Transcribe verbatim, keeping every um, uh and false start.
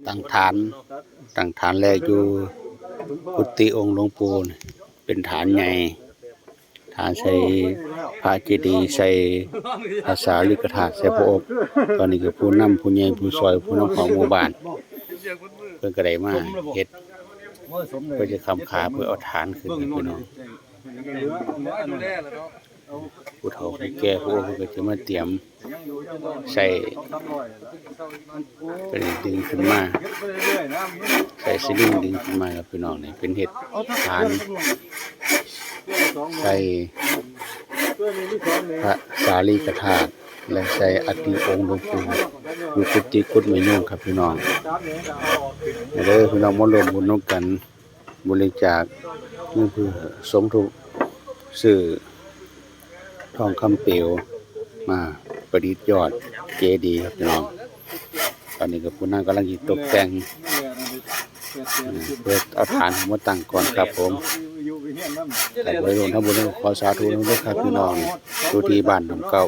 ตั้งฐาน ตั้งฐานแรกอยู่กุฏิองค์หลวงปู่นี่ เป็นฐานใหญ่ ฐานใส่พระเจดีย์ ใส่พระสารีริกธาตุ ใส่พระอบ ตอนนี้ก็ผู้นำผู้ใหญ่ผู้ซอยผู้นำของหมู่บ้าน เพิ่นก็ได้มาเฮ็ด เพื่อจะค้ำขาเพื่อเอาฐานขึ้นครับพี่น้อง ผู้เฒ่าผู้แก่ผู้อบเพิ่นก็จะมาเตรียมใส่ ก็เลยดึงขึ้นมา ใส่สลิงดึงขึ้นมาครับพี่น้อง นี่เป็นเฮ็ดฐาน ใส่พระสารีริกธาตุ และใส่อัฐิองค์หลวงปู่ อยู่กุฏิกุดไม้ยูงครับพี่น้อง มาเด้อพี่น้อง มาร่วมบุญนำกัน บริจาคเงินเพื่อสมทบซื้อทองคำเปลวมาประดิษฐ์ยอดเจดีย์ครับพี่น้อง ตอนนี้ก็ผู้นำกำลังสิตกแต่ง เพื่อเอาฐานมาตั้งก่อนครับผม แต่บริเวณทั้งบนนี้ขอสาธุนำด้วยครับพี่น้อง อยู่ที่บ้านหนองเก้า